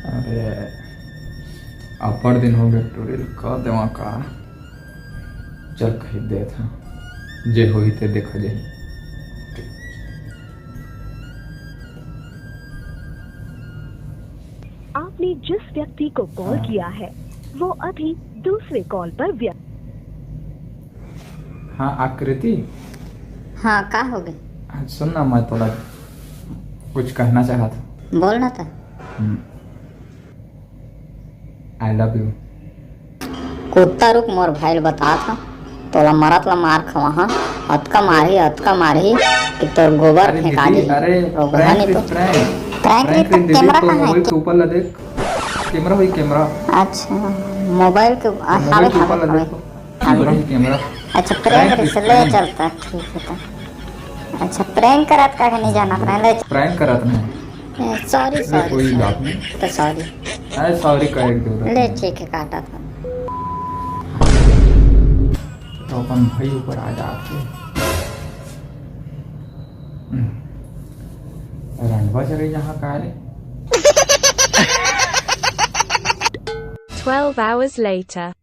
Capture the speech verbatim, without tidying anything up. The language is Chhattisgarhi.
अरे, अब्बड़ दिन हो गए टूरी ल, कह देवा का? चल, कह देत हँव, जे होही ते देखा जाही। आपने जिस व्यक्ति को कॉल हाँ। किया है, वो अभी दूसरे कॉल पर व्य- हाँ, आकृति। हाँ, का हो गए? हाँ, सुन ना, मैं तोला कुछ कहना चाहत हँव। बोल ना त। हम्म। I love you। कुत्ता रुक, मोर भाई ल बतात हँव, तोला मरत ला मार खवाहूँ, अतका मारही, अतका मारही कि तोर गोबर अरे फेंका दीदी, दिही। अरे रोगहा prank नहीं तो। Prank। Prank नहीं prank तो दीदी, camera तो कहाँ है? Mobile के ऊपर ला देख, camera होही camera। अच्छा, mobile के, तो mobile हावे, के ऊपर हावे, ला हावे। देखो। Camera ही camera। अच्छा, prank prank रहिस, ले prank। चलता, ठीक है तो। अच्छा, prank करत का नहीं जाना अपना, ले। Prank करत नहीं। ए, sorry, अरे, sorry, कोई sorry। बात नहीं। तो sorry। अरे, sorry कहे के जरूरत ले, नहीं। ठीक है, काटा था। तो अपन भाई ऊपर आ जाते। रंडवा चले जहाँ का रे। Twelve hours later।